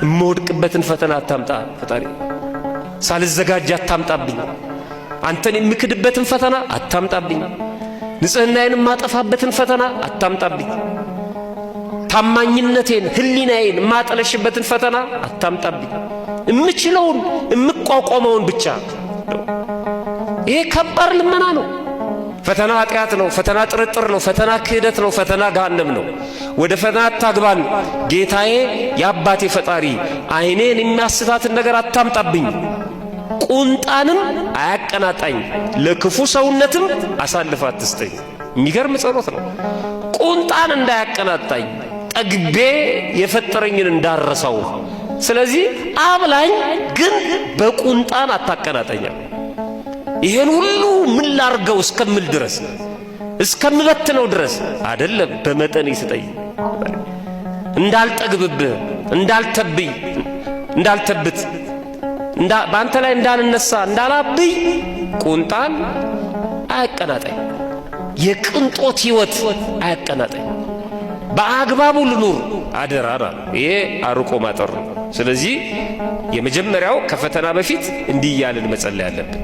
እምወድቅበትን ፈተና አታምጣ ፈጣሪ፣ ሳልዘጋጅ አታምጣብኝ። አንተን የምክድበትን ፈተና አታምጣብኝ። ንጽህናዬን የማጠፋበትን ፈተና አታምጣብኝ። ታማኝነቴን ህሊናዬን የማጠለሽበትን ፈተና አታምጣብኝ። የምችለውን የምቋቋመውን ብቻ። ይሄ ከባድ ልመና ነው። ፈተና ኃጢአት ነው። ፈተና ጥርጥር ነው። ፈተና ክህደት ነው። ፈተና ገሃነም ነው። ወደ ፈተና አታግባን ጌታዬ፣ የአባቴ ፈጣሪ፣ ዓይኔን የሚያስታትን ነገር አታምጣብኝ፣ ቁንጣንም አያቀናጣኝ፣ ለክፉ ሰውነትም አሳልፈ አትስጠኝ። የሚገርም ጸሎት ነው። ቁንጣን እንዳያቀናጣኝ፣ ጠግቤ የፈጠረኝን እንዳረሳው። ስለዚህ አብላኝ፣ ግን በቁንጣን አታቀናጠኛል። ይሄን ሁሉ ምን ላርገው እስከምል ድረስ፣ እስከምበትነው ድረስ አደለም፣ በመጠን ይስጠኝ። እንዳልጠግብብህ፣ እንዳልተብይ፣ እንዳልተብት፣ በአንተ ላይ እንዳልነሳ፣ እንዳላብይ ቁንጣን አያቀናጠኝ። የቅንጦት ህይወት አያቀናጠኝ። በአግባቡ ልኑር አደራ። ይሄ አርቆ ማጠር ነው። ስለዚህ የመጀመሪያው ከፈተና በፊት እንዲህ እያልን መጸለይ አለብን።